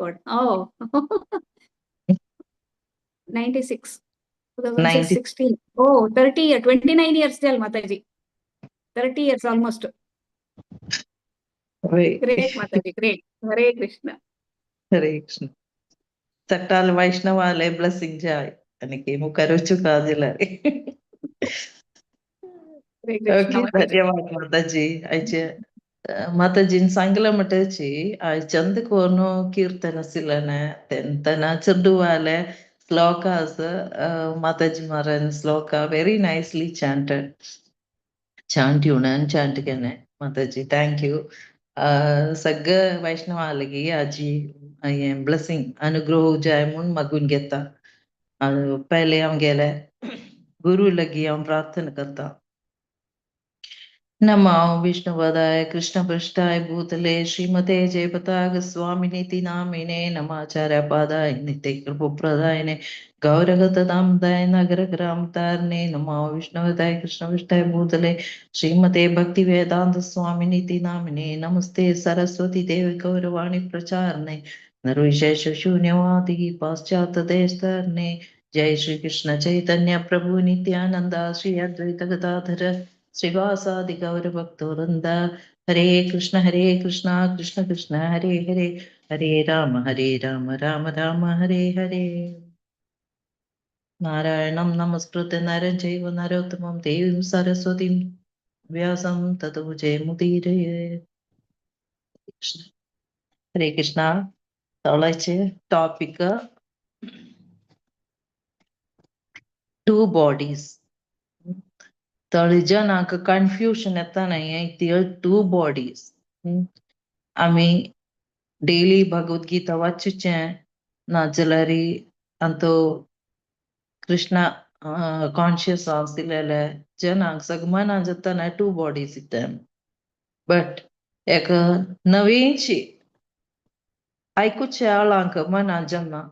God. Oh, 96, 2006. 90. 16. Oh, 30 year, 29 years जाल Mataji, 30 years almost. Great Mataji, great. Hare Krishna. Hare Krishna. सगटाल वैष्णवाले blessing जाय आणि मुखार चुका दिला. हरे कृष्ण. ओके. माताजी. धन्यवाद माताजी. आयचे माताजीन सांगला म्हणटाची आयज चंद कोण कीर्तन आशिल्लें तेन्ना चेडवाले श्लोकास, माताजी महाराज श्लोका very nicely chanted, chant यून चांट केने माताजी. Thank you. सगळं वैष्णवालगी आजी ब्लेसिंग अनुग्रह जाय म्हूण मागून घेता. पहले हांव गेले गुरु लगी हांव प्रार्थना करता. नमो विष्णुपदाय कृष्णपृष्ठाय भूतले श्रीमते जयपताक स्वामिनिति नामिने. नमाचार्य पादाय नित्य कृपप्रदायिने गौरगतदामदाय नगर ग्रामतारणे. नमो विष्णुपदाय कृष्णपृष्ठाय भूतले श्रीमते भक्ति वेदांत स्वामिनिति नामिने. नमस्ते सरस्वती देवी गौरवाणी प्रचारणे निर्विशेष शून्यवादी पाश्चात्य देशतरणे. जय श्री कृष्ण चैतन्य प्रभु नित्यानंद श्री अद्वैत गदाधर श्रीवासादि गौर भक्तवृंद. हरे कृष्ण कृष्ण कृष्ण हरे हरे, हरे राम राम राम हरे हरे. नारायणं नमस्कृत्य नरं चैव नरोत्तमं देवीं सरस्वतीं व्यासं ततो जयमुदीरये. हरे कृष्णा. तळाचे टॉपिक टू बॉडीज. तळी जनांक कन्फ्युजन येता न्ही ती टू बॉडीज. आमी डेली भगवद्गीता वाचुचें नाजाल्यार अंतो कृष्णा कॉन्शियस आशिल्ले जनांक सग मनां जाता न्ही टू बॉडीज इतें. बट एक नवीनशी आयकुचे आळांक मनां जेन्ना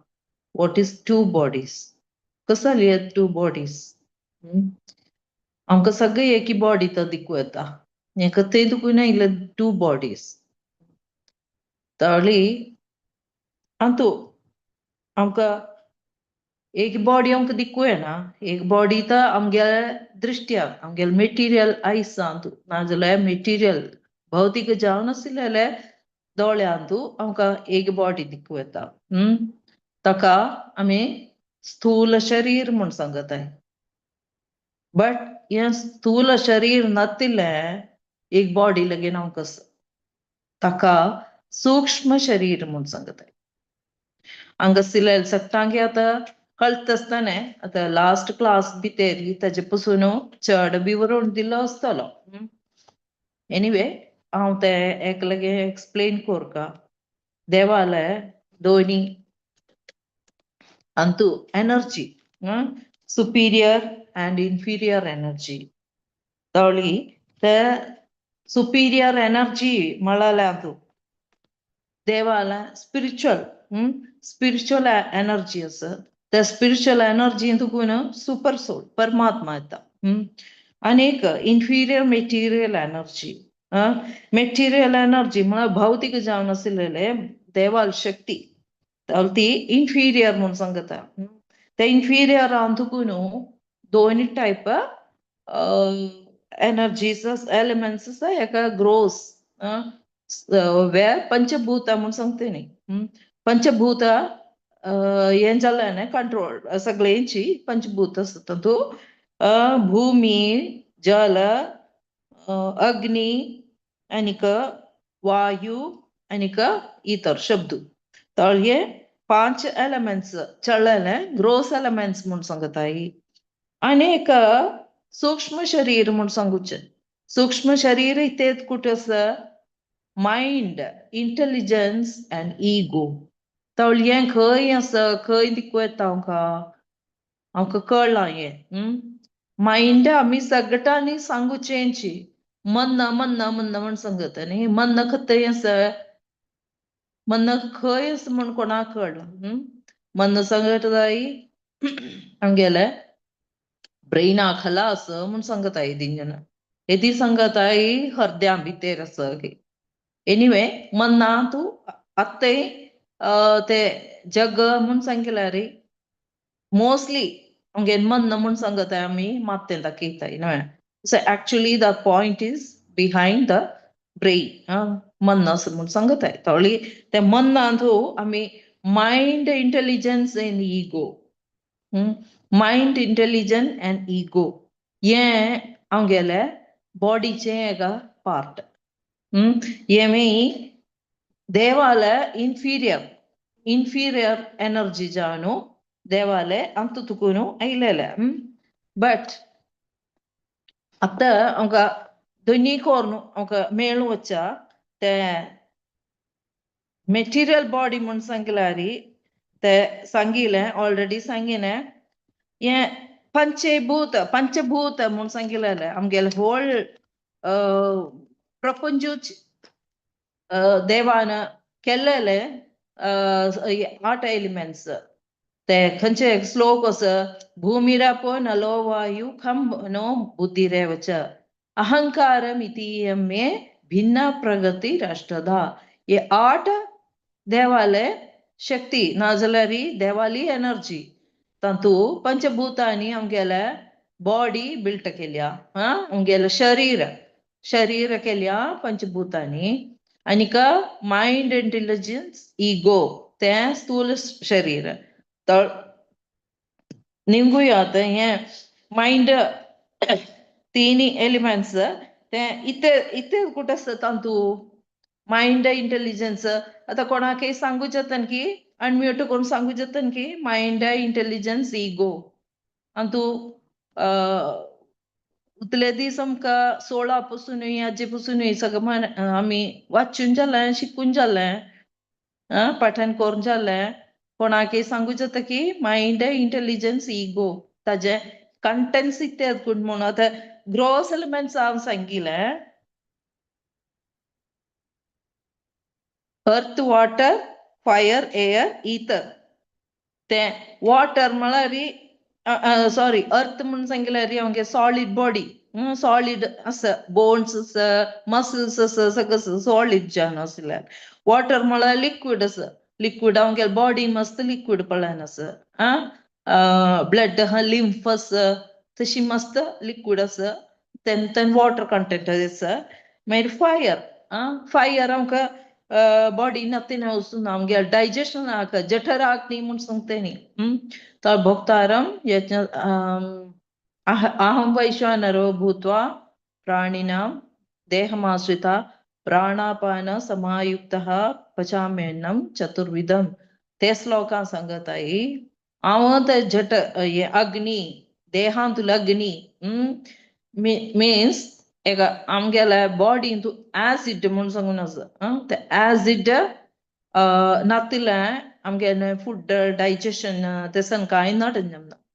what is two bodies, कसली टू बॉडीज? आमकां सगळे एकी बॉडी तर दिकू येता, हेका थंय दुखून आयले टू बॉडीज. तळी अंतू आमकां एक बॉडी आमकां दिकू येना. एक बॉडी तर आमगे दृश्ट्यान आमगेले मेटिरियल आयसांत नाजाल्यार मेटिरियल भौतीक जावन आशिल्ले दोळ्यांतू आमकां एक बॉडी दिकू येता. ताका आमी स्थूल शरीर म्हूण सांगताय. बट हें स्थूल शरीर नातिल्लें एक बॉडी लगीन आमकां ताका सूक्ष्म शरीर म्हूण सांगताय. हांगा सिलेल सगटांगे आतां कळटा आसतना आतां लास्ट क्लास भितर ताजे पसून चड बी बरोवन दिलो आसतलो. एनिवे, हांव तें एक लगे एक्सप्लेन करका. देवाले दोनी Antu energy, superior and inferior energy. तळी ते सुपिरियर एनर्जी म्हळ्यार अंतू देवाला स्पिरिच्युअल, स्पिरिच्युअल एनर्जी आसा. त्या स्पिरिच्युअल एनर्जी तुकून सुपर सोल परमात्मा येता. आनी एक inferior material energy. Material energy म्हळ्यार भौतीक जावन आशिल्ले देवाल शक्ती ती इन्फिरियर म्हूण सांगता. ते इन्फिरियर तुकून दोन टायप एनर्जीज एलिमेंट्स आसा. एका ग्रोस वे पंचभूत म्हूण सांगता न्ही. पंचभूत हें जालें न्ही कंट्रोल सगळ्यांची पंचभूत आसा तातूंत भूमी, जल, अग्नी आनीक वायू आनीक इतर शब्द. तर हे पांच एलिमेंट्स चळ्ळेले ग्रोस एलिमेंट्स म्हूण सांगताय. आनी एक सूक्ष्म शरीर म्हूण सांगुचें. सूक्ष्म शरीर इतेत कुठे आसा? Mind, intelligence and ego. तर हें खंय आसा, खंय दिकू येता आमकां? आमकां कळ्ळां हें मायंड आमी सगळ्यांनी सांगुचेंची मन मन मन म्हण सांगता न्ही. मन खंय आसा, मन खंय आसा म्हण कोणाक कळ्ळां? मन सांगता जाय आमगेले ब्रेना खाला आसा म्हूण सांगताय दिंजन येदी सांगताय हृदया भितर आसा. एनिवे, मना तूं आत्ताय ते जग म्हूण सांगिल्यार मोस्टली आमगे मन म्हूण सांगता आमी मात्तें दाखयताय न्हय. So actually the point is behind the brain, मन असं म्हूण सांगताय. थोडी ते मनांतू आमी mind, intelligence and ego, mind, intelligence and ego हें आमगेले बॉडीचें एका पार्ट. हें देवाले इन्फिरियर इन्फिरियर एनर्जी जावन देवाले अंत तुकून आयलेले. बट आतां आमकां दोनी कोर्न आमकां मेळूं वच्चा ते मेटिरियल बॉडी म्हूण सांगल्यार ते सांगिलें ऑलरेडी सांगिलें. हें पंचभूत पंचभूत म्हूण सांगिलेलें आमगेलें होल प्रपंचूच देवान केल्लेले आठ एलिमेंट्स. ते खंयचे श्लोक आसा, भूमिरापो नलो वायु खम नो बुद्धिरेव च अहंकारम इति मे भिन्न प्रगति राष्ट्रदा. हे आठ देवाले शक्ती नाजाल्यार देवाली एनर्जी तातूं पंचभूतांनी आमगेले बॉडी बिल्ट केल्या. आमगेलें शरीर शरीर केल्या पंचभूतांनी. आनीक मायंड, इंटेलिजन्स, इगो तें स्थूल शरीर. तर निंगूया आतां हें मायंड तिनी एलिमेंट्स ते इते इते कुठे आसता तातूं मायंड, इंटेलिजन्स. आतां कोणाकय सांगू जाता की अनम्यूट करून सांगू जाता की मायंड, इंटेलिजन्स, इगो अंतू उतले दीस आमकां 16 पसून हाजे पसून सगळें आमी वाचून जालें, शिकून जालें, पाठान करून जालें. कोणाकय सांगू जाता की मायंड, इंटेलिजन्स, इगो ताजे कंटेंट्स इत्याद म्हूण आतां ग्रोस एलिमेंट्स हांव सांगिलें, earth, water, fire, air, ether. ते वॉटर म्हळ्यार सॉरी अर्थ म्हूण सांगिल्यार आमगे सॉलीड बॉडी, सॉलीड आसा, बोन्स आसा, मसल्स आसा, सगळें सॉलीड जावन आसल्यार. वॉटर म्हळ्यार लिक्वीड आसा, लिक्वीड आमगे बॉडी मस्त लिक्वीड पळोवन आसा. ब्लड आहा, लिम्फ आसा, तशी मस्त लिक्वीड आसा, तेन तेन वॉटर कंटेंट आसा. मागीर फायर, फायर आमकां बॉडी नथिंग वचून आमगे डायजेशन आहा, जठराग्नी म्हूण सांगता न्ही. तर भोक्तारम यज्ञ अहं वैश्वानरो भूत्वा प्राणिनां देहमाश्रिता प्राणापान समायुक्तः पचाम्यन्नं चतुर्विधम. ते श्लोकां सांगताय हांव ते जठ अग्नी देहांतुल अग्नी मिन्स एका आमगेल्या बॉडींत ऍसिड म्हूण सांगून आसा. ते ऍसिड नातिल्लें आमगेलें फूड डायजेशन तेसन कांय ना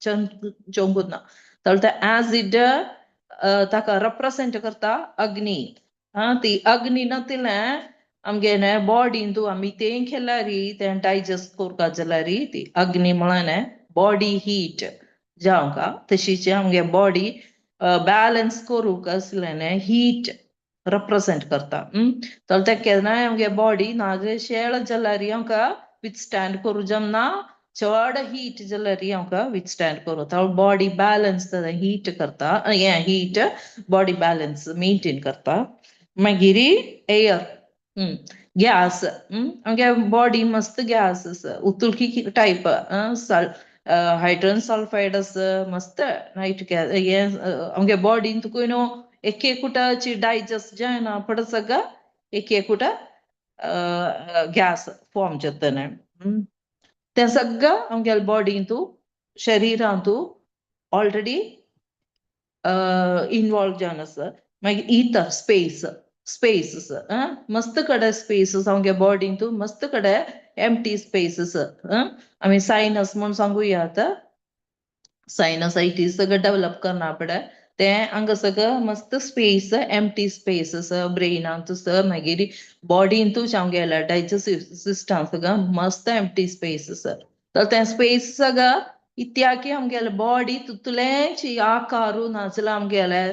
चोंकूच ना. तर ते ऍसिड ताका रिप्रेसेंट करता अग्नी. ती अग्नी नातिल्लें आमगेलें बॉडींत आमी तें केल्यार तें डायजेस्ट करपा जाल्यार ती अग्नी म्हळ्यार बॉडी हीट जावंक तशीच आमगे बॉडी बॅलन्स करूंक आसलें हीट रिप्रेसेंट करता. तर ते केन्नाय आमगे बॉडी नाजाल्यार शेळ जाल्यार आमकां विथस्टँड करूं जमना, चड हीट जाल्यार आमकां विथस्टँड करूं. तर बॉडी बॅलन्स हीट करता, हें हीट बॉडी बॅलन्स मेंटेन करता. मागीर एयर, गॅस, आमगे बॉडी मस्त गॅस आसा, उतुलकी टायप हायड्रोजन सल्फायड आसा, मस्त नायट गॅस. हें आमगे बॉडीन तुका न्हू एक एकूटाची डायजस्ट जायना पड सगळं एक एकूटा गॅस फॉर्म जाता. तें सगळं आमगेले बॉडींतू शरिरांतू ऑलरेडी इन्वॉल्व जावन आसा. मागीर इथर स्पेस, स्पेस मस्त कडेन स्पेस आमगे बॉडींतू मस्त कडेन एम्प्टी स्पेसीस. आमी सायनस म्हूण सांगुया आतां, सायनसायटीस सगळं डेव्हलप करना पडे तें हांगा सगळं मस्त स्पेस, एम्प्टी स्पेसीस ब्रेनांत आसा. मागीर बॉडींतूच आमगेल्या डायजेस्टीव सिस्टम सगळं मस्त एम्प्टी स्पेसीस. तर तें स्पेस सगळं इत्याकी आमगेले बॉडी तितुलेंच आकारू नाजाल्यार आमगेले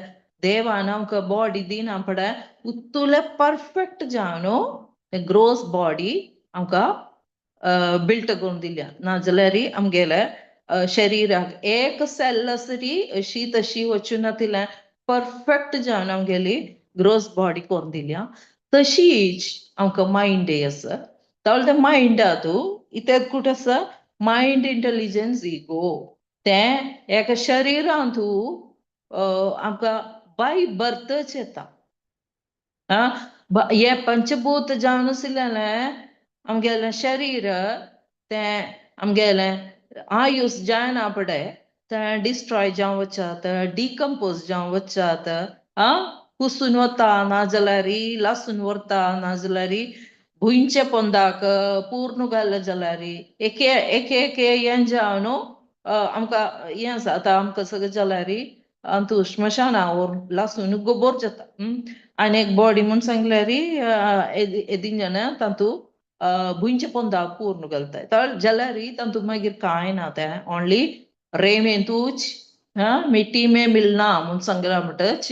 देवान आमकां बॉडी दिना पडे उतुले परफेक्ट जावन ग्रोस बॉडी आमकां बिल्ट करून दिल्या. नाजाल्यार आमगेले शरीराक एक सेल आसरी अशी तशी वचून नातिल्या परफेक्ट जावन आमगेली ग्रोस बॉडी करून दिल्या. तशीच आमकां मायंड आसा. तावळ तें मायंडा तूं इतलें कुठं आसा मायंड इंटेलिजन्स इगो तें एका शरिरांत आमकां बाय बर्थच येता. आं, हें पंचभूत जावन आशिल्लें आमगेलें शरीर तें आमगेलें आयुस जायना फुडें तें डिस्ट्रॉय जावन वचात, डिकम्पोज जावन वचात. आं, कुसून वता नाजाल्यार लासून व्हरता, नाजाल्यार भुंयचे पोंदाक पूर्ण घालें जाल्यार एक एक एक हें जावन आमकां हें आसा. आतां आमकां सगळें जाल्यार अंतू स्मशानावर लासून गोबोर जाता. आनी एक बॉडी म्हूण सांगल्यार एदिंजन तातूंत भुंयचे पोंदा पूर्ण घालताय तर जाल्यार तातूंत मागीर कांय ना, तें ओनली रेमेंतूच मिट्टी में मिलना म्हूण सांगलां म्हणटच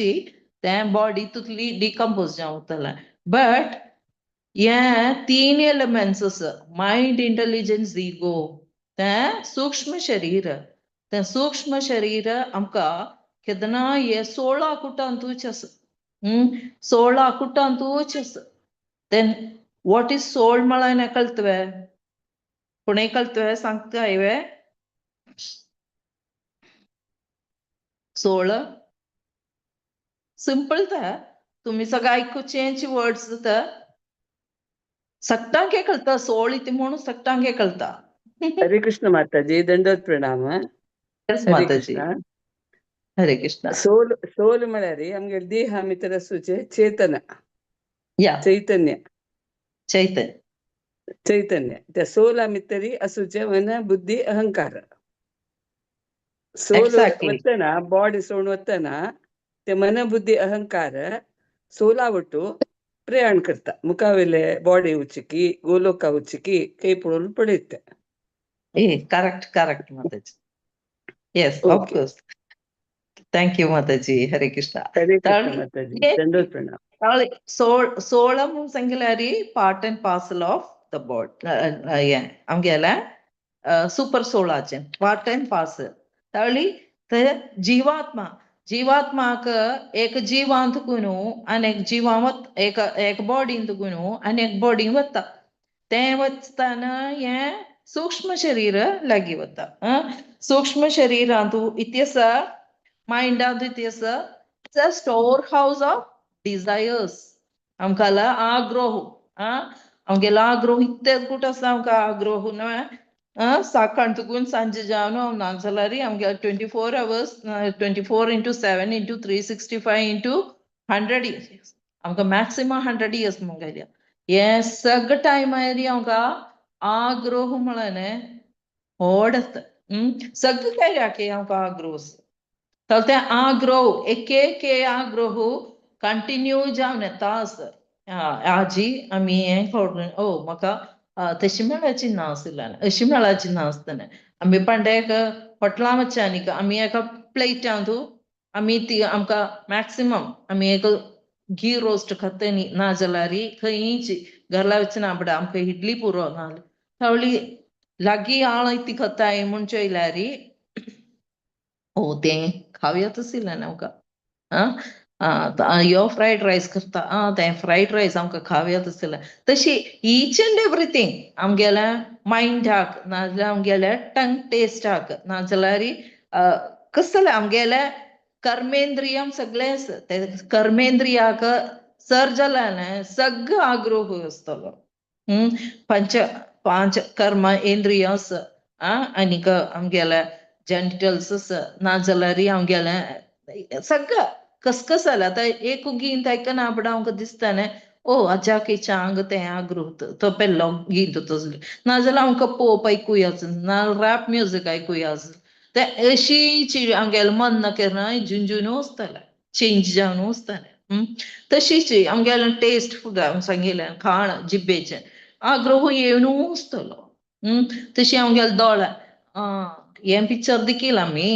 तें बॉडी तितली डिकम्पोज जावन वतलें. बट हें तीन एलिमेंट्स आसा, मायंड इंटेलिजन्स इगो, तें सूक्ष्म शरीर. तें सूक्ष्म शरीर आमकां केन्ना हे 16 कुटांतूच आसा. 16 कुटांतूच आसा. Then what is soul म्हळ्यार कळतवे? कोणें कळतवे सांगता हांवें? सोळ सिंपल तर तुमी सगळें आयकुचेंच वर्ड्स तर सगटांके कळता. सोळ इति म्हणून सगटांके कळता. हरे कृष्ण माताजी, दंडवत प्रणाम. हरे माताजी. कृष्ण. हरे कृष्ण. सोल सोल म्हळ्यार आमगेले देहा भितर आसूचे चेतन. या. चैतन्य. चैतन्य. चैतन्य त्या सोला भितरी आसूचे मन बुद्धी अहंकार. सोल वतना बॉडी सोडून वतना ते मन बुद्धी अहंकार सोला ಒಟ್ಟು ಪ್ರಯಾಣ करता मुखावेले बॉडी उचिकी गोलोका उचिकी ಕೈ ಪೊಡಲು ಪಡೆಯುತ್ತೆ. ए correct correct Mataji. Yes, of course. Thank you Mataji. Hare Krishna. Hare Krishna Mataji, दंडवत प्रणाम. ಸೋಳಂ ಸಂಗಿಲಾರಿ part and parcel of the body आमगेले सुपर सोळाचें पार्ट अँड पार्सल. तावळी ते जीवात्मा, जीवात्माक एक जिवांत गुणू आनी एक जिवां वत एक एक बॉडींत गुणू आनी एक बॉडींत वता. तें वचतना हें सूक्ष्म शरीर लागीं वता. सूक्ष्म शरीरांत इतिहास मायंडांत इतिहास it's a store house of desires. आमकां आग्रोह, आमगेलो आग्रोह इतलें कुट आसा आमकां आग्रोह न्हय. सकाळ तुकून सांजे जावन नाजाल्यार आमगे 24 hours, 24 into 7 into 365 into 100 years, आमकां मॅक्सिमम 100 इयर्स म्हणून हें सगळें टायमार आमकां आग्रोह म्हळ्यार व्हड आसता. सगळें कार्याक आमकां आग्रोह आसा. तर ते आग्रोह एक एक आग्रोह कंटिन्यू जावन येता आसा. आजी आमी हें करून ओ म्हाका तशी मेळाची ना आशिल्ल्यान अशी मेळाची ना आसतना आमी पांडे एक हॉटलां वच्च्या आमी एका प्लेटांत आमी ती आमकां मॅक्सिमम आमी एक घी रोस्ट खाता न्ही, नाजाल्यार खंयची घरा वचना पडा आमकां इडली पुरो ना तावळी लागीं आळ ती खाताय म्हूण चोयल्यार ओ तें खावया आशिल्लें आमकां. आं, यो फ्रायड रायस करता, आं तें फ्रायड रायस आमकां खावया आशिल्लें. तशी ईच एंड एवरीथींग आमगेल्या मायंडाक नाजाल्यार आमगेल्या टंग टेस्टाक नाजाल्यार कसलें आमगेल्या कर्मेंद्रियम सगळें आसा. ते कर्मेंद्रियाक सर जाल्यार सगळो आग्रोह आसतलो. पंच पांच कर्म इंद्रिय आसा आनीक आमगेल्या जेनिटल्स आसा, नाजाल्यार आमगेलें सगळें कसकस जालें. आतां एक गीत आयकना फुडें आमकां दिसता न्ही ओ आज्याक चांग तें आग्रोह तो पेल्लो गीत तसलें, नाजाल्यार आमकां पोप आयकुया, ना रॅप म्युजीक आयकुया. तें अशी आमगेलें मन ना केन्ना झुंजून वचतलें, चेंज जावन वचतलें. तशीच आमगेलें टेस्ट फुडां सांगिल्लें खाण जिब्बेचें आग्रोह येवन वचतलो. तशी आमगेले दोळे हें पिक्चर देखील आमी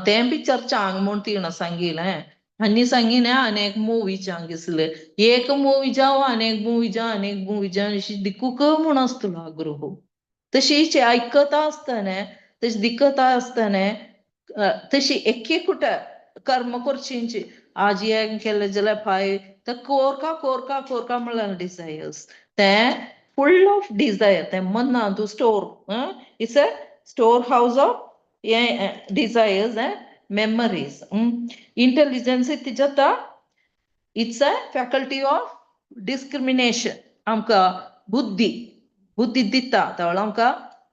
तें पिक्चर चांग म्हूण तिणें सांगिल्लें आनी सांगिलें आनी एक मुवी चांग दिसलें, एक मुवी जावं आनी एक मुवी जावं आनी एक मुवी जावं अशी दिकूक म्हूण आसतलो आग्रोह. तशी आयकता आसतना तशी दिकता आसतना तशी एक एकूट कर्म करचींची आज हें केलें जाल्यार फाय तर कोरका कोरका कोरका म्हणल्यार डिजायर्स तें फुल ऑफ डिजायर तें मनांत तूं store, it's a store house of हें डिजायर्स एंड मेमरीज. इंटेलिजन्स इति जाता, it's a faculty of discrimination. आमकां बुद्धी बुद्धी दिता तवळ आमकां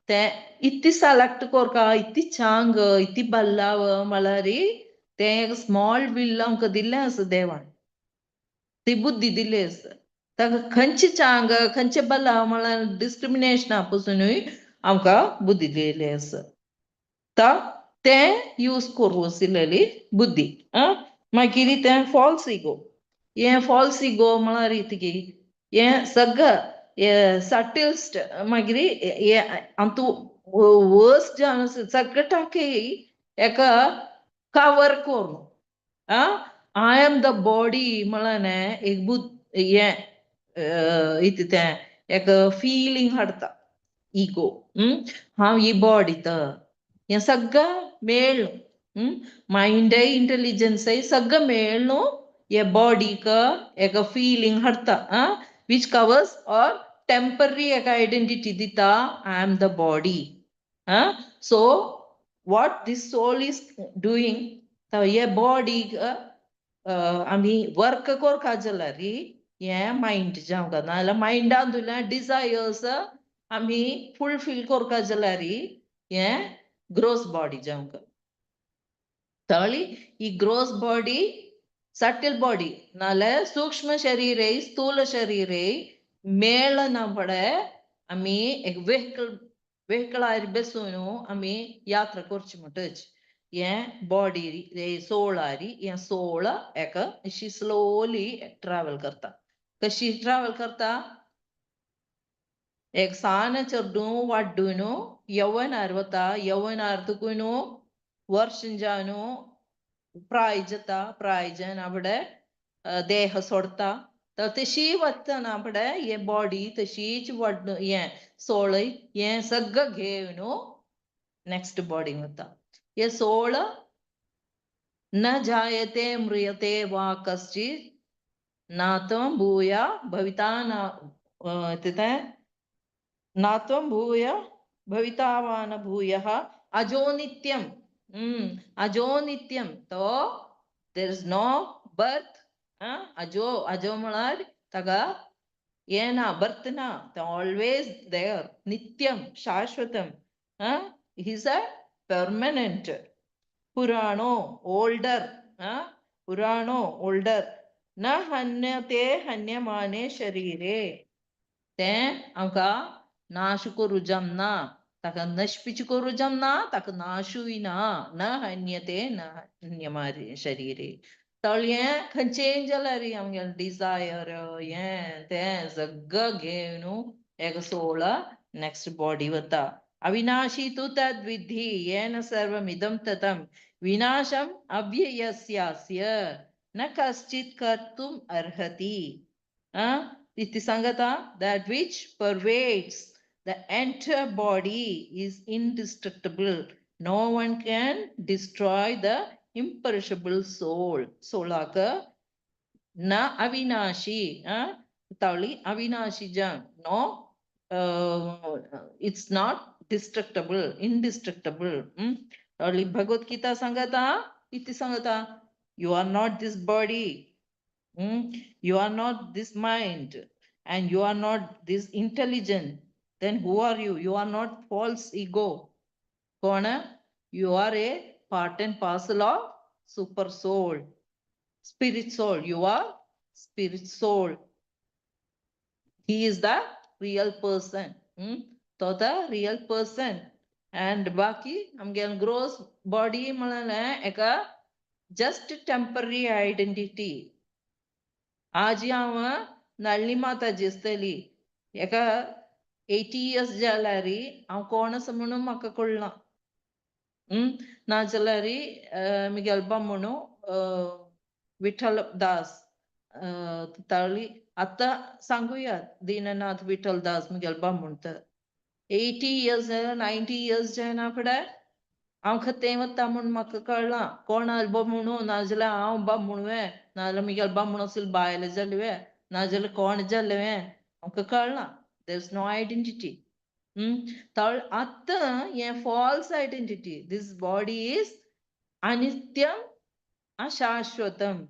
तें इत्ती सलेक्ट कोरका, इत्ती चांग इत्ती बल्लाव म्हळ्यार तें एक स्मॉल will आमकां दिल्लें आसा देवान, ती बुद्धी दिल्ली आसा. ताका खंयचे चांग खंयचे बल्लाव म्हळ्यार डिस्क्रिमिनेशना पसुनूय आमकां बुद्धी दिल्ली आसा. तें यूज करूं आशिल्ली बुद्धी. मागीर तें फॉल्स इगो, हें फॉल्स इगो म्हळ्यार इतकी हें सगळें सटिल्स्ट. मागीर हें अंतू वर्स्ट जावन आसा सगळें टाकी एका कवर करून I am the body म्हळ्यार एक बुद्ध हें इत तें एक फिलींग हाडटा इगो, हांव ही बॉडी तर हें सगळें मेळ्ळ मायंडय इंटेलिजन्सय सगळें मेळ्ळ हे बॉडीक एक फिलींग हाडटा which covers or temporary एक आयडेंटिटी दिता, I am the body. So what this soul is doing, हे बॉडीक आमी वर्क करपा जाल्यार हें मायंड जावंक नाजाल्यार मायंडान तुल्या डिजायर्स आमी फुलफील करपा जाल्यार हें ग्रोस बॉडी जावंक तळी. ही ग्रोस बॉडी सटल बॉडी नाल्यार सूक्ष्म शरीर स्थूल शरीर मेळना पडे आमी एक वेहिकल वेहिकलार बसून आमी यात्रा करची म्हणटच हें बॉडी सोळारी हें सोळ एका अशी स्लोली ट्रॅवल करता. कशी ट्रॅवल करता? एक सान चेडूं वाड्डून यव्वनार वता, यव्वनार तुकून वर्ष जावन प्राय जाता, प्राय जावन आपडे देह सोडता. तर तशी वतना आपडे हे बॉडी तशीच वाड हें सोळय हें सगळें घेवन नेक्स्ट बॉडी वता. हे सोळ न जायते म्रियते वा कश्चित् न त्वं भूय भविता न तें न त्वं भूय भविता वा न भूयः अजो नित्यम. अजो नित्यम तो there is no birth. अजो अजो म्हळ्यार ताका हें ना, बर्थ ना, तो ऑलवेज there, नित्यम शाश्वतम, is a permanent. पुराणो ओल्डर, पुराणो ओल्डर, न हन्यते हन्यमाने शरीरे तें आमकां नाश करूं जमना, ताका नशपिच करूं जमना, ताका नाशूय ना. न हन्यते न हन्यमाने शरीरे तळयें खंयचेय जाल्यार आमगेलें डिजायर हें तें सगळें घेवन एक सोळा नेक्स्ट बॉडी वता. अविनाशी तु तद्विद्धि येन सर्वमिदं ततं विनाशम् अव्ययस्यास्य न कश्चित् कर्तुम् अर्हति. इति सांगता that which pervades the entire body is indestructible. No one can destroy the imperishable soul. सोलाक न अविनाशी तावली अविनाशी जन, no, it's not destructible, indestructible. Tawli Bhagavad Gita सांगता, इति सांगता you are not this body, you are not this mind, and you are not this intelligent. Then who are you? You are not false ego. कोण? You are a part and parcel of super soul, spirit soul. You are spirit soul. He is the real person. तो the real person. And बाकी आमगे gross body म्हणल्यार एका just temporary identity. आज हांव नळ्ळी माताजी आसतली, एका 80 इयर्स जाल्यार हांव कोण आसा म्हणून म्हाका कळना. नाजाल्यार म्हगेलो बामणू विठ्ठल दास ताळी आतां सांगुया, दीननाथ विठ्ठल दास म्हगेलो बामण तर. 80 इयर्स 90 इयर्स जायना फुडें हांव खंय वता म्हूण म्हाका कळना. कोण आल्बो म्हणून, नाजाल्यार हांव बामणवे, नाजाल्यार म्हगेले बामण आसले बायल जाले, नाजाल्यार कोण जाले, आमकां कळना. There is no identity. तळ आतां हें false identity. This body is अनित्यम अशाश्वतम.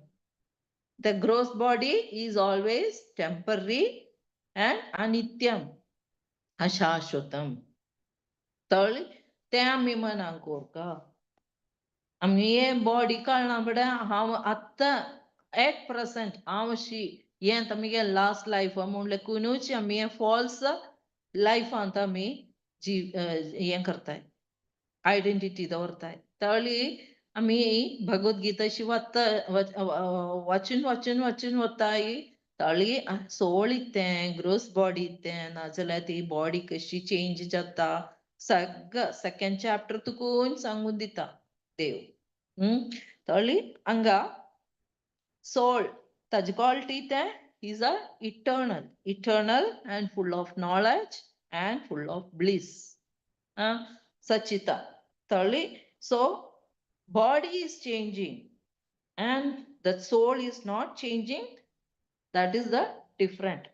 The gross body is always temporary and अनित्यम अशाश्वतम. तळ तें आमी मनाक व्हरका. आमी हे बॉडी कळना फुडें हांव आतां एट प्रेसेंट हांव अशी हें आमगे लास्ट लायफ म्हूण लेखुनूच आमी हें फॉल्स लायफांत आमी जी हें करताय, आयडेंटिटी दवरताय. तळी आमी भगवद्गीता अशी वाचता, वाचून वाचून वाचून वताय. तळी सोल तें ग्रोस बॉडी तें, नाजाल्यार ती बॉडी कशी चेंज जाता सगळं सेकंड चॅप्टर तुकून सांगून दिता देव. तळी हांगा सोल ताजी क्वालिटी तें is a eternal, eternal and full of knowledge and full of bliss. Sachita. Thirdly, so body is changing and the soul is not changing. That is the different.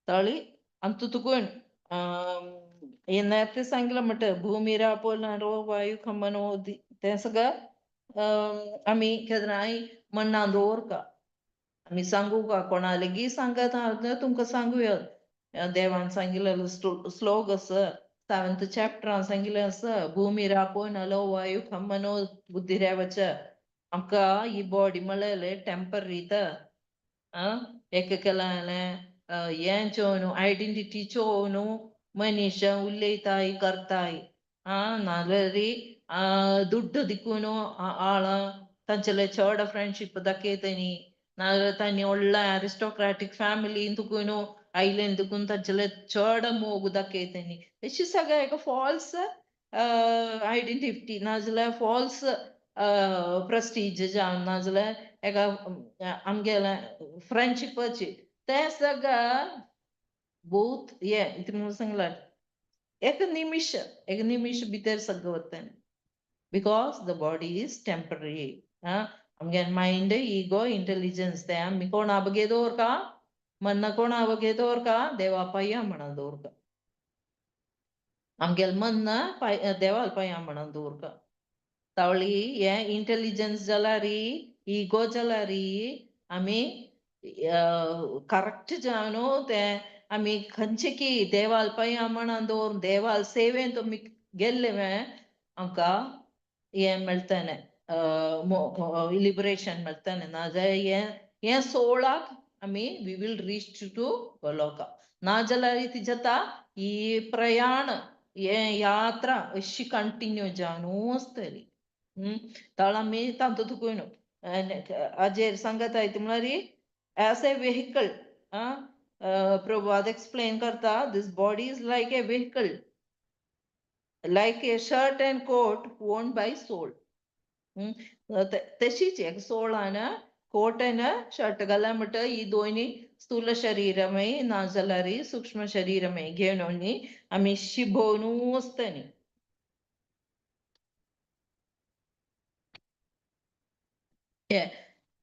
Thirdly, अंतु तुकून हे नेते सांगितलं म्हटलं भूमिरापो नरो वायु खमनो तें सगळं आमी केन्नाय मनान दवरका. आमी सांगू का कोणा लेगीत सांगत हांव तुमकां सांगूया. देवान सांगिल्लो श्लोक आसा 7th चॅप्टरान सांगिल्लें आसा, भूमिरापो नलो वायु खमनो बुद्धिरेवच. आमकां ही बॉडी म्हणलें टेंपररी तर एक केलें हें चोवन आयडेंटिटी चोवन मनीस उलयताय करताय. नाजाल्यार दुड्ड दिकून आळ तांचेले चड फ्रेंडशीप दाखयतनी, नाजाल्यार तांणी व्हडल्या एरिस्टोक्रेटीक फॅमिलीन तुकून आयलें तुकून तांचेले चड मोग दाखयतनी. अशी सगळें एक फॉल्स आयडेंटिटी, नाजाल्यार फॉल्स प्रेस्टीज जावन, नाजाल्यार एका आमगेलें फ्रेंडशिपाची तें सगळें बहुत हें कितें म्हणून सांगलां एक निमिश, एक निमिश भितर सगळें वता, because the body is temporary. आमगे मायंड इगो इंटेलिजन्स तें आमी कोणा बगे दवरका, मन्न कोणा बगे दवरका, देवा पांया म्हणून दवरका. आमगेलें मन्न पाय देवाल पांया म्हणून दवरका. तावळी हें इंटेलिजन्स जाल्यार इगो जाल्यार आमी करेक्ट जावन तें आमी खंयचे की देवाल पांया म्हणून दवरून देवाल सेवेन तुमी गेल्ले आमकां हें मेळटलें, लिबरेशन मेळटलें. नाजाल्यार हें हें सोळाक आमी we will reach to Goloka. नाजाल्यार ती जाता ही प्रयाण हें यात्रा अशी कंटिन्यू जावन आसतली. तळ आमी तातूंत तुकून हाजेर सांगता म्हणल्यार as a vehicle. Prabhupada explain करता, this body is like a vehicle, like a shirt and coat worn by soul. तशीच एक सोळान कोट आनी शर्ट घाला म्हणटा ही दोनी स्थूल शरीरमय नाजाल्यार सूक्ष्म शरीरमय घेवन आमी शिभोवन आसतनी.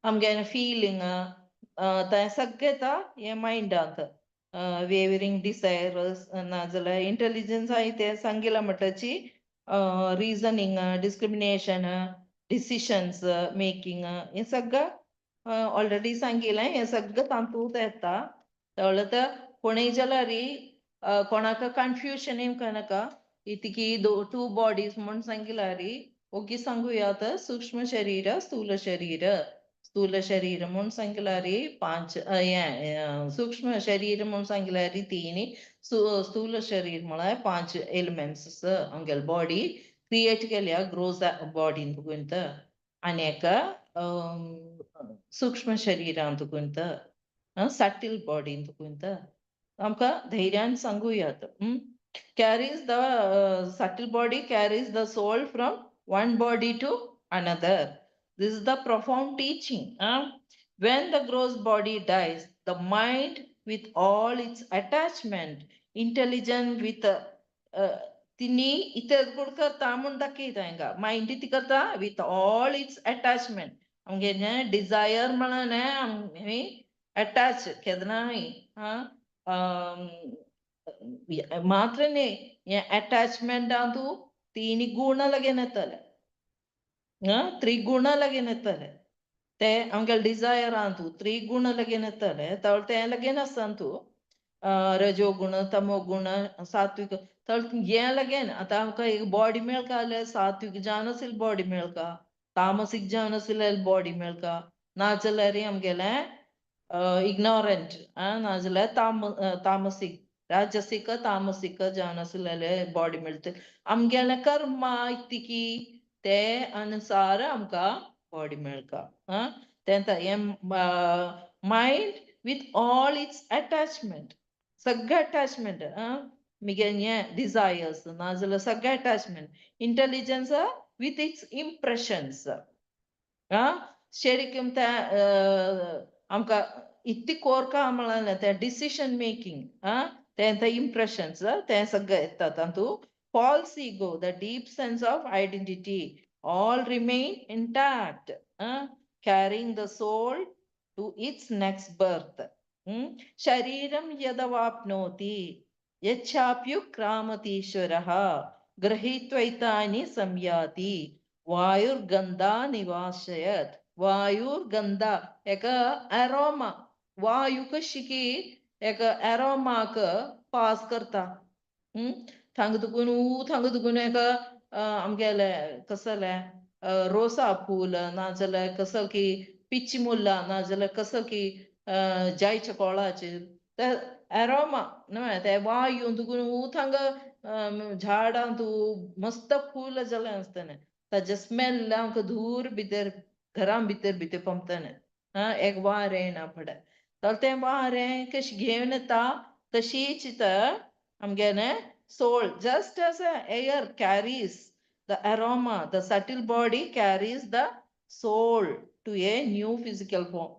आमगे फिलिंग तें सगळें येता हें मायंडांत, वेवरींग डिजायर्स नाजाल्यार इंटेलिजन्स आहाय तें सांगिलां म्हणटाची रिजनींग, डिस्क्रिमिनेशन, डिसिशन्स मेकिंग हें सगळें ऑलरेडी सांगिलें. हें सगळें तातूंत येता. कळ्ळें तर कोणूय जाल्यार कोणाक कन्फ्युजन येवंक नाका. इतकी टू बॉडीज म्हूण सांगिल्यार ओगी सांगुया तर सूक्ष्म शरीर स्थूल शरीर. स्थूल शरीर म्हूण सांगिल्यार पांच, हें सूक्ष्म शरीर म्हूण सांगिल्यार तीन, स्थूल शरीर म्हळ्यार 5 एलिमेंट्स आमगेले बॉडी क्रिएट केल्या ग्रोस बॉडीन तुकून आनी एका सूक्ष्म शरीरान तुकून सटिल बॉडीन तुकून आमकां धैर्यान सांगुयात. Carries the subtle body carries the soul from one body to another. This is the profound teaching. When the gross body dies, the mind with all its attachment, intelligence with तिनी इतले करता म्हूण दाखयता हांगा. Mind ती करता with all it's attachment. आमगे Dzire म्हणून आमी अटॅच केन्नाय. मात्र न्ही, हे अटॅचमेंटान तूं तिनी गुण लागीन येतले, त्रिगुण लागीन येतले. ते आमगे डिजायरान तूं त्रिगुण लागीन येतले. तळ तें लागीन आसता तूं रजोगुण, तमोगुण, सात्विक. तळ हें लागीन आतां आमकां एक बॉडी मेळका जाल्यार सात्विक जावन आशिल्ली बॉडी मेळका, तामसीक जावन आशिल्ली बॉडी मेळका, नाजाल्यार आमगेलें इग्नोरंट, नाजाल्यार तामसीक, राजसीक, तामसीक जावन आशिल्ले बॉडी मेळटा. आमगेलें कर्मा इतकी ते अनुसार आमकां बॉडी मेळका. तें हें mind with all its attachment, सगळे अटॅचमेंट, मिगे हें डिजायर्स नाजाल्यार सगळे attachment, intelligence with its impressions. शरीक ते आमकां इतली कोरका म्हणलें तें डिसिशन मेकिंग, तें ते इम्प्रेशन्स तें सगळें येता तातूंत. False ego, the deep sense of identity, all remain intact, carrying the soul to its next birth. शरीरं यदवाप्नोति यच्चाप्युक्रामतीश्वरः गृहीत्वैतानि संयाति वायुर्गन्धा निवासयत्. वायुर्गंधा एक एरोमा, वायू कशी की एक एरोमाक पास करता. थांगा तुकून थांगा तुकून एक आमगेले कसलें रोसा फूल नाजाल्यार कसं की पिची मुल्ला नाजाल्यार कसं की जायच्या कोळाचे ते एरोमा न्हय, ते वायू तुकून थांगा झाडां तूं मस्त फूल जालें आसतलें, ताजें स्मेल आमकां दूर भितर घरां भितर भितर पावतलें. एक वारें येना फुडें तर तें वारें कशें घेवन येता तशीच तर आमगेलें soul, just as a air carries the aroma, the subtle body carries the soul to a new physical form.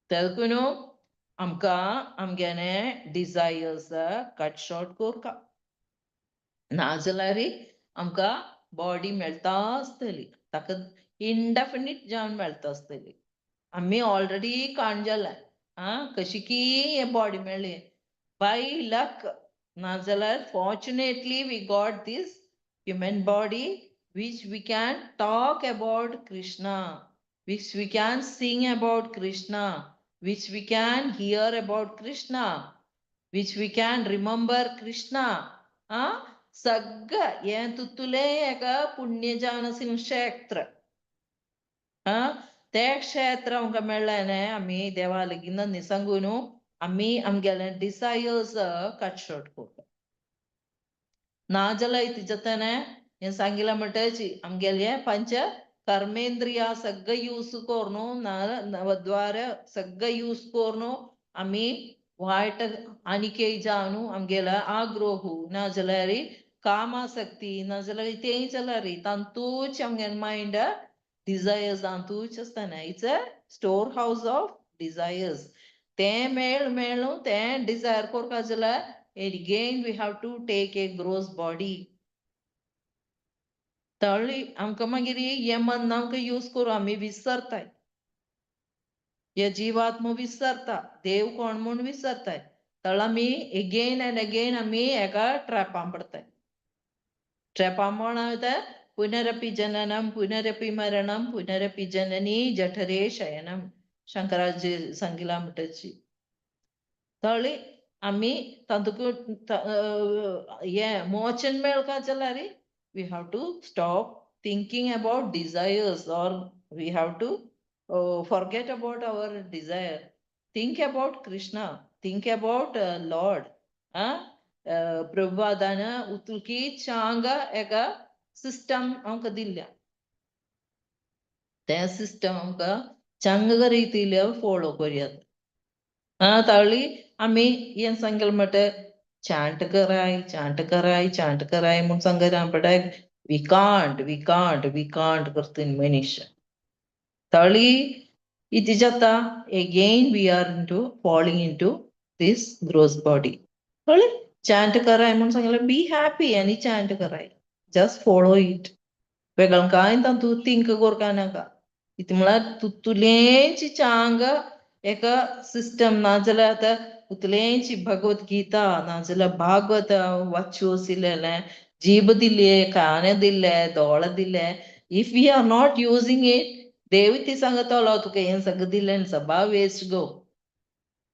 तेलकुनू आमकां आमगेलें डिजायर्स कट शॉर्ट कोरका, नाजाल्यार आमकां बॉडी मेळटा आसतली, ताका इनडेफिनीट जावन मेळटा आसतली. आमी ऑलरेडी काण जाले, आं कशी की हे बॉडी मेळ्ळी बाय लक, नाजाल्यार fortunately we got this human body which we can talk about Krishna, which we can sing about Krishna, which we can hear about Krishna, which we can remember Krishna. सगळं हें तुतुलें एका पुण्य जावन आशिल्लें क्षेत्र. तें क्षेत्र आमकां मेळ्ळें न्ही, आमी देवा लागीं न्ही सांगू न्हू, आमी आमगेले डिजायर्स कट शॉर्ट करता. नाजाल्यार इतलें जाता न्ही, हें सांगिलां म्हणटच आमगेलें पंच कर्मेंद्रिया सगळें यूज करून, नवद्वार सगळें यूज करून आमी वायट आनिके जावन आमगेलो आग्रोह नाजाल्यार कामासक्ती नाजाल्यार तें जाल्यार तांतूच आमगेलें मायंड डिजायर्स तांतूच आसतना. It's a store house of desires. तें मेळ मेळूं तें डिजायर करपा जाल्यार again we have to take a gross body. तळ्ळी आमकां मागीर हें मन आमकां यूज करूं आमी विसरताय, हे जिवात्म विसरता, देव कोण म्हूण विसरताय. तळ आमी एगेन अँड अगेन आमी एका ट्रॅपान पडताय. ट्रॅपान म्हण पुनरपि जननम पुनरपि मरणम पुनरपि जननी जठरे शयनम, शंकराचे सांगिलां म्हणटची. तळी आमी तातूंत हें मोचन मेळका जाल्यार we have to stop thinking about desires or we have to forget about our desire. Think about Krishna, think about Lord. प्रभुपादान उतुकी चांग एका सिस्टम आमकां दिल्ल्या, तें सिस्टम आमकां चांग रितीन फोलो करुयात. ताळी आमी हें सांगलें म्हणटा चांट कराय, चांट कराय, चांट कराय म्हूण सांगता पडय, we can't, we can't, we can't करता मनीस. तळी इति जाता again we are into falling into this gross body. कळ्ळें? चांट कराय म्हणून सांगलें, बी हॅपी आनी चांट कराय, जस्ट फॉलो it. वेगळं कांय तातूंत थिंक करपा नाका. कितें म्हळ्यार तुतुलेंची चांग एका सिस्टम नाजाल्यार आतां उतलेंची भगवत गीता नाजाल्यार भागवत वाच्यो आशिल्लें, जीभ दिले, कान दिले, दोळे दिले, if we are not using it, देव ती सांगतलो तुका हें सगळें दिलें सभा waste, go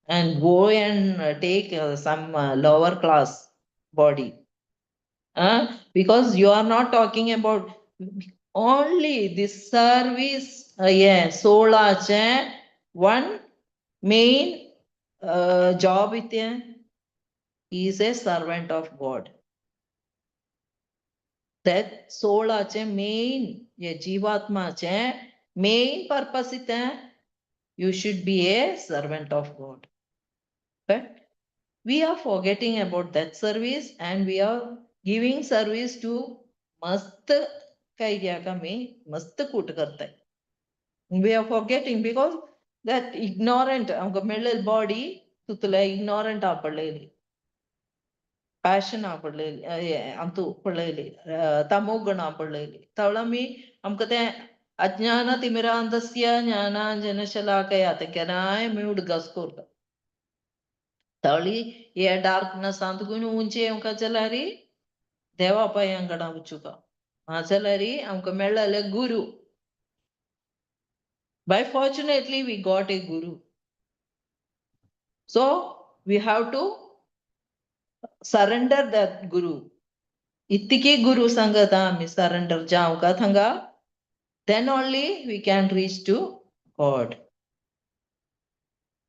and go and take some lower class body. Because you are not talking about only this service, yeah, सोळाचे one main job इथे is a servant of God. That सोळाचे main, yeah, जीवात्माचे main purpose इथे, you should be a servant of God. But we are forgetting about that service and we are giving service to मस्त काय घ्या आमी मस्त कूट करताय. We are forgetting because that ignorant आमकां मेळ्ळेली body तुतले ignorant पडलेली, पॅशन पडलेली, अंतू पडलेली, तमोगुण पडलेली. तवळ आमी आमकां तें अज्ञान तिमिरांधस्य ज्ञानांजनशलाकया तें केन्नाय आमी उडगास करता. तवळी हे डार्कनेसांत उंचे आमकां जाल्यार देवा पांयांकडेन वचुका, नाजाल्यार आमकां मेळ्ळेले गुरू. By fortunately we got a guru, so we have to surrender that guru. इतकी गुरू सांगता आमी surrender जावंका Thanga, then only we can reach to God.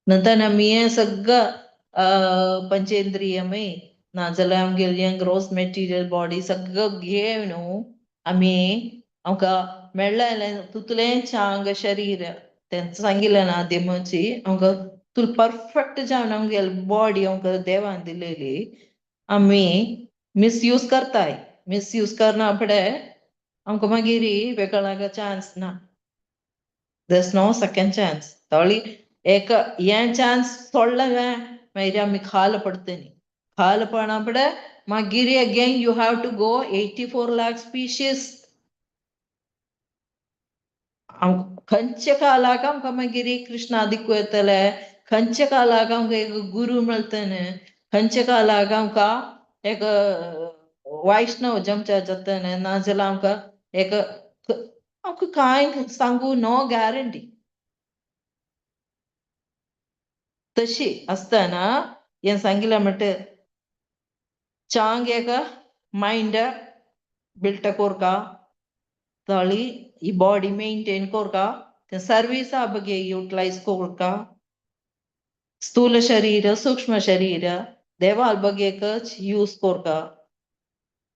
नंतर आमी हें सगळं पंचेंद्रियमय नाजाल्यार आमगेले ग्रोस मेटेरियल बॉडी सगळं घेवन न्हू आमी आमकां मेळ्ळें तुतलें चांग शरीर तें सांगिल्लें ना देमाची आमकां तुल परफेक्ट जावन आमगेले बॉडी आमकां देवान दिलेली, आमी मिसयूज करताय. मिसयूज करना फुडें आमकां मागीर वेगळो चान्स ना, there's no second chance. तवळी एक हें चान्स सोडलें मागीर आमी खाल पडतली. खाल पडना फुडें मागीर again you have to go 84 lakh species. खंयच्या कालाक आमकां मागीर कृष्णा दिक्कू येतले, खंयच्या कालाक आमकां एक गुरू मेळटले, खंयच्या कालाक आमकां एक वैष्णव जमच्या जातले, नाजाल्यार आमकां एक आमकां कांय सांगू नो गॅरंटी. तशी आसतना हें सांगिल्लें म्हणटा चांग एक मायंड बिल्ट कोरका, तळी ही बॉडी मेंटेन कोरका, ते सर्विसा बगे युटिलायज कोरका, स्थूल शरीर सूक्ष्म शरीर देवाल बगेकच यूज कोरका.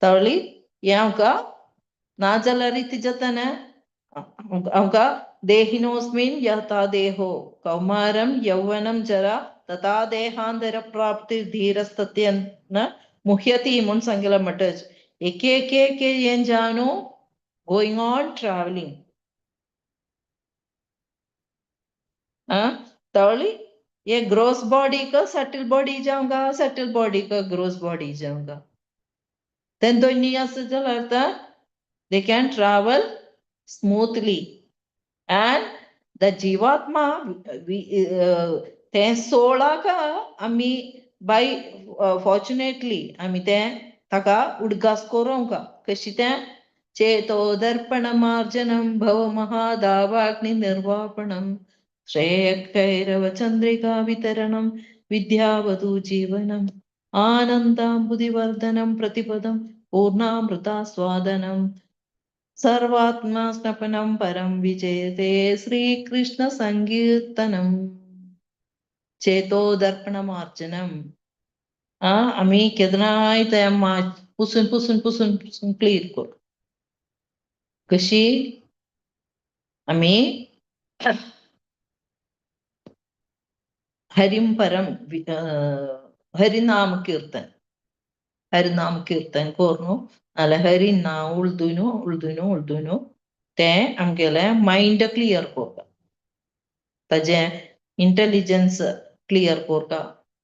तळी हें आमकां नाजाल्यार ती जातना आमकां देहिनोस्मिन् यथा देहो कौमारं यौवनं जरा तथा देहांतर प्राप्ती धीरस्तत्यन मुह्यती म्हूण सांगिल्लें म्हणटच एक एक एक हें जाणू going on travelling. तवली ये ग्रोस बॉडी का सटल बॉडी जाऊंगा, सटल बॉडी का ग्रोस बॉडी जाऊंगा. Then दोन्ही असं जाल्यार they can travel smoothly. And the jivatma तें सोळाक आमी बाय फॉर्च्युनेटली आमी तें ताका उडगास करूंक कशी तें चेतो दर्पण मार्जनं भव महादावाग्नि निर्वापणं श्रेयकैरव चंद्रिका वितरणं विद्यावधू जीवनम् आनन्दाम्बुधिवर्धनं प्रतिपदं पूर्णामृतास्वादनं सर्वात्मा स्नपनं परं विजयते श्रीकृष्ण संकीर्तनं. चेतो दर्पणमार्जनं आमी केन्नाय तें पुसून पुसून पुसून पुसून क्लियर कर कशी आमी हरिम परम हरिनाम कीर्तन, हरिनाम कीर्तन करून नाल्यार हरी नांव उळदुनू उळदुनू उळदुनू तें आमगेलें मायंड क्लियर करता, ताजें इंटेलिजन्स क्लियर करता,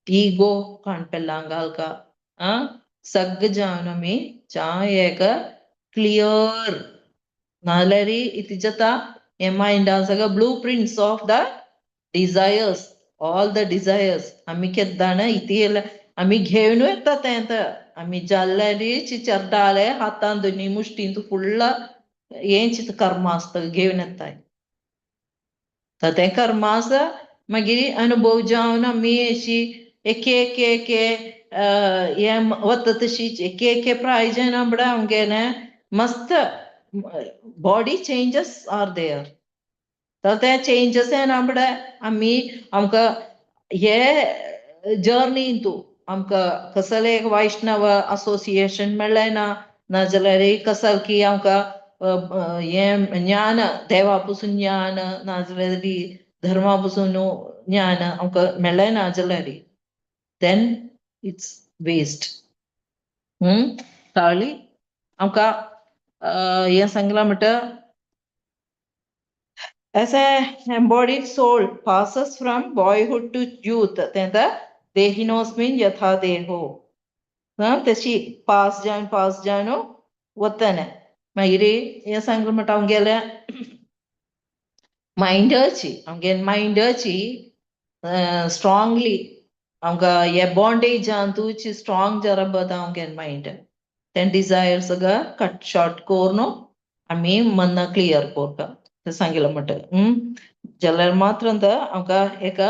इगो काणपेल्लां घालता. आ सग्ग जावन आमी चा एक क्लियर नाजाल्यार इति जाता हे मायंडान सगळं blue prints of the desires, all the desires आमी केन्ना इति आमी घेवन येता तें आमी जाल्ल्यारी चरडाले हातान दोनी मुष्टींत फुडला हेंच कर्म आसता घेवन येताय. तर तें कर्म आसा मागीर अनुभव जावन आमी अशी एक एक एक हें वता तशी एक एक प्रायजन आमडा आमगेलें मस्त बॉडी चेंजस are there. तर ते चेंजस येना आमी आमकां हे जर्नी तूं आमकां कसलें एक वैष्णव असोसिएशन मेळ्ळें ना, नाजाल्यार कसल की आमकां हें ज्ञान देवा पसून ज्ञान नाजाल्यार धर्मा पसून ज्ञान आमकां मेळ्ळें ना जाल्यार then it's waste. ताळी आमकां हें सांगलां म्हणटा As a embodied soul passes from boyhood to youth, then the dehinosmin yatha deho. तशी पास जावन पास जावन वतने मागीर हें सांगलां म्हणटा आमगेलें मायंडाची आमगे मायंडाची स्ट्रांगली आमकां हे बॉन्डेजान तुची स्ट्रांग जरा बता आमगे मायंड तें डिजायर सगळं कट शॉर्ट करून आमी मना क्लियर करता तें सांगिल्लें म्हणटा. जाल्यार मात्र आमकां एका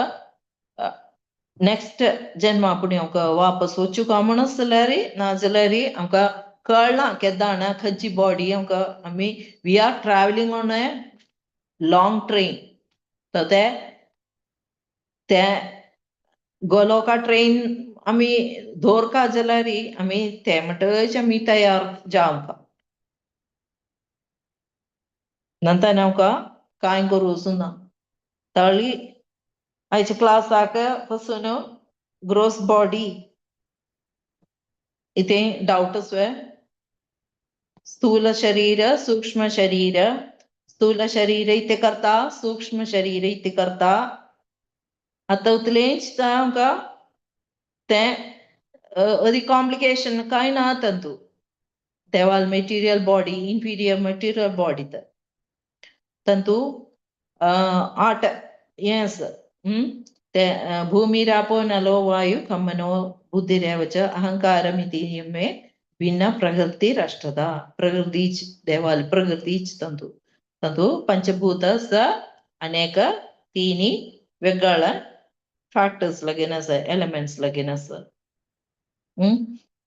नेक्स्ट जन्मा पुणी आमकां वापस वचूंक म्हण आसल्यार नाजाल्यार आमकां कळना केन्ना खंयची बॉडी आमकां आमी we are travelling on a long train. तर ते ते गोलोका ट्रेन आमी दवरका जाल्यार आमी ते म्हणटकच आमी तयार जावंक नंतर आमकां कांय करूं वचूना. तळी आयच्या क्लासाक पासून ग्रोस बॉडी इतें डावट आसवे स्थूल शरीर सूक्ष्म शरीर, स्थूल शरीर इतें करता सूक्ष्म शरीर इतें करता. आतां उतलेंच आमकां तें अदी कॉम्प्लिकेशन कांय ना तातूंत देवाल material body inferior material body तर तातूंत आठ हें आसा तें भूमिरापो नलो वायु खमनो बुद्धिरेव च अहंकारमिति मे भिन्न प्रकृति राष्ट्रदा प्रकृतीच देवाल प्रकृतीच तातूंत तातूंत पंचभूत स अनेक तीनी वेगळ्या फॅक्टर्स लागीन आसा एलिमेंट्स लागीन आसा.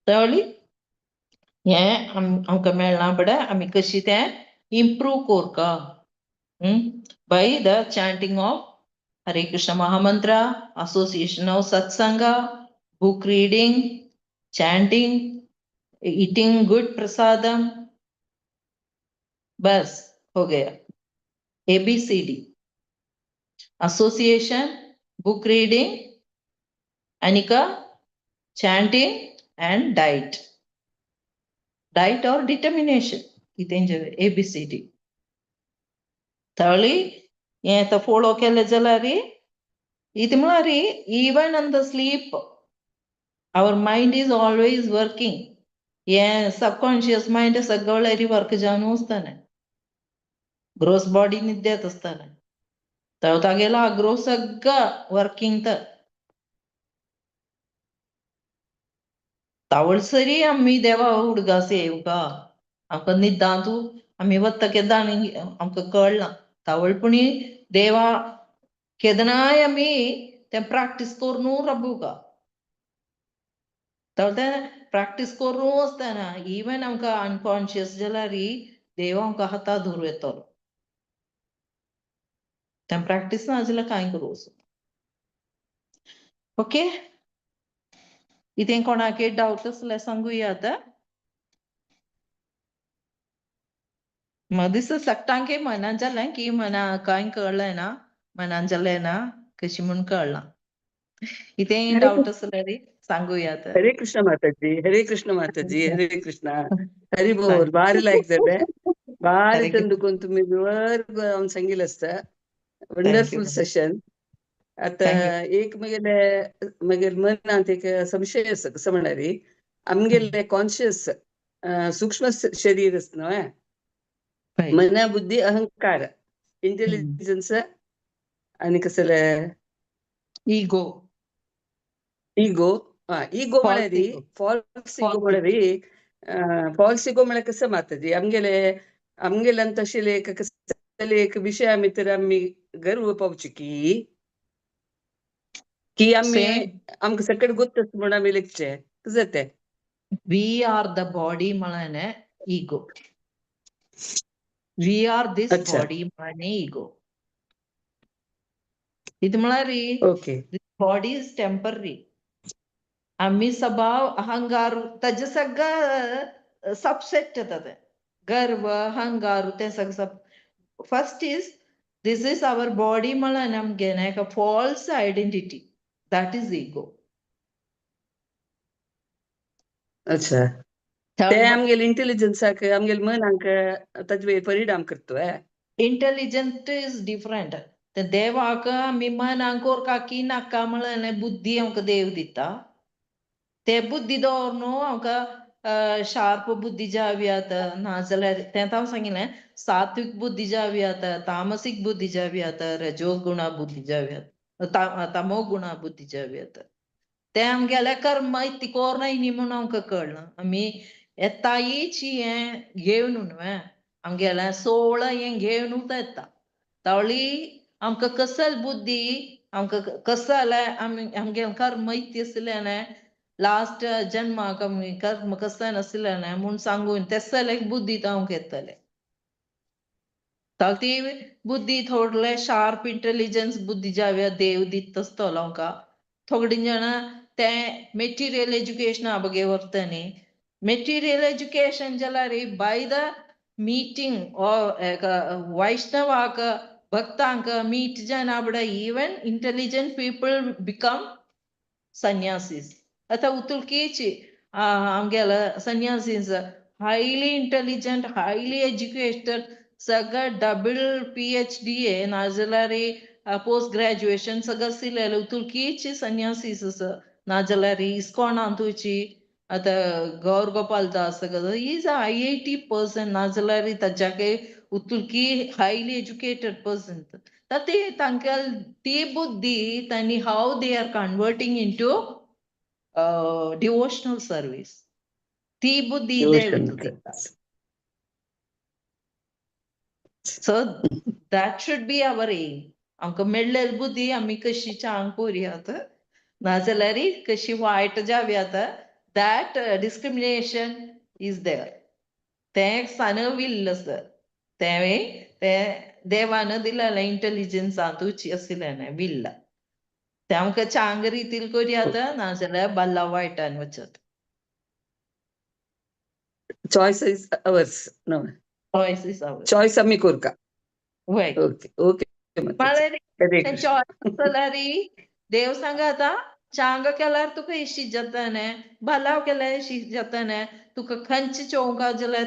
तळी हें आमकां मेळ्ळां बडें आमी कशी तें improve Korka by the chanting of Hare Krishna Mahamantra, association of satsanga, book reading, chanting, eating good prasadam, बस हो Gaya. ABCD, association, book reading, Anika, chanting and diet. Diet or determination, ABCD. तळी हें तो फोलो केलें जाल्यार इतलें म्हळ्यार even on the sleep our mind is always working. हें subconscious mind सगळें वर्क जावन वचतालें ग्रोस बॉडी निद्देत आसतालें तर तागेलो आग्रो सगळो वर्किंग तर तावळसरी आमी देवा उडगास येवका आमकां निद्दांतू आमी वता केन्ना आनी आमकां कळना तावळपणी देवा केदनाय आमी तें प्रॅक्टीस करून राबूका तर तें प्रॅक्टीस करून आसतना इवन आमकां अनकॉन्शियस जाल्यार देव आमकां हाता धरून येतलो तें प्रॅक्टीस ना जाल्यार कांय करूं वचूं. ओके, इतें कोणाक डावट आसल्यार सांगुया आतां. म्हाका दिसता सगळ्यांक मनान जालें की मना कांय कळ्ळें ना मनान जालें ना कशें म्हूण कळ्ळां. इतें डावट आसल्यार सांगुया आतां. हरे कृष्ण माताजी, हरे कृष्ण माताजी, हरे कृष्ण, हरी बोल. भारी लायक जालें, भारी चंद तुमी विवर सांगिल्लें आसता. वंडरफुल सेशन. आतां एक मगेले मगेले मनांत एक संशय आसा कसो म्हळ्यार आमगेले कॉन्शियस सूक्ष्म शरीर न्हय, मन बुद्धी अहंकार, इंटेलिजन्स आनी कसले इगो. इगो, इगो False म्हळ्यार ego. Falls ego False. म्हळ्यार, फॉल्स इगो म्हळ्यार कसं माताजी, आमगेले आमगेले तशें एक कसले एक विशया भितर आमी गर्व पावचे की की आमी Same. आमकां सगळे गोत्त म्हणून आमी लेखचे, कसं जाते? We are the body म्हळ्याने ego. We are this body म्हळ्याने ego. ಇದು म्हळ्यार body is temporary. आम्ही स्वभाव अहंकार ताजे सगळं सबसेट येता ते गर्व अहंकार ते सगळं सब. First is this is our body म्हळ्यार आमगे एक false identity, that is ego. अच्छा, ते आमगेले इंटेलिजन्साक, आमगेले मनाक ताजे परिणाम करतोय. Intelligent is different. ते देवाक आमी मनाक कोरका की नाका म्हळ्यार बुद्धी आमकां देव दिता. ते बुद्धी दवर न्हू आमकां शार्प बुद्धी जावयात, नाजाल्यार तें हांव सांगिल्लें, सात्विक बुद्धी जावयात, तामसीक बुद्धी जावयात, रजो गुणा बुद्धी जावयात, तमो गुणा बुद्धी जावयात. ते आमगेलें कर्म इतली कोरनाय न्ही म्हणून आमकां कळना. आमी येतायची हें घेवन न्हू आमगेलें सोळ हें घेवन येता. तावळी आमकां कसल बुद्धी आमकां कसं जाल्यार आमी आमगेलें कर्म इतलें आसलें, लास्ट जन्माक आमी कर्म कसं नासलें म्हूण सांगून तेस जाल्यार बुद्धी आमकां येतलें. तावळ ती बुद्धी थोडले शार्प इंटेलिजन्स बुद्धी जावया देव दिता आसतलो आमकां. थोडीं जाणां तें मेटिरियल एज्युकेशना बगे व्हरता न्ही. मेटिरियल एज्युकेशन जाल्यार बाय the meeting or वैष्णवाक भक्तांक मीट जायना बड even intelligent people become sannyasis. आतां उतुलकीची आमगेले sannyasis highly intelligent, highly educated, सगळं डबल PhD नाजाल्यार पोस्ट ग्रॅज्युएशन सगळं आशिल्लें उतुलकीची संन्यासीस आसा. नाजाल्यार इस्कॉनांतूची आतां गौर गोपाल दास सगळं is a IIT person, नाजाल्यार ताच्याके उतुलकी हायली एज्युकेटेड पर्सन. तर ते तांकां ती बुद्धी तांणी how they are converting into devotional service, ती बुद्धी देव दिता. So that should be our aim. आमकां मेळ्ळेली बुद्धी आमी कशी चांग करुयात, नाजाल्यार कशी वायट जावयात, that discrimination is there. तें एक सान will आसा, तें तें देवान दिलेलें इंटेलिजन्सांतूच आशिल्लें will. तें आमकां चांग रितीन करुयात, नाजाल्यार बाल्ला वायटान वचत. Choice is ours न्हय? Choice is ours. Choice आमी करका. वय. Okay okay. म्हळ्यार हरे तें कृष्ण. चॉयस जाल्यार देव सांगता चांग केल्यार तुका इशी जाता न्ही, भलाव केल्यार इशी जाता न्ही, तुका खंयचे चोवंक जाल्यार.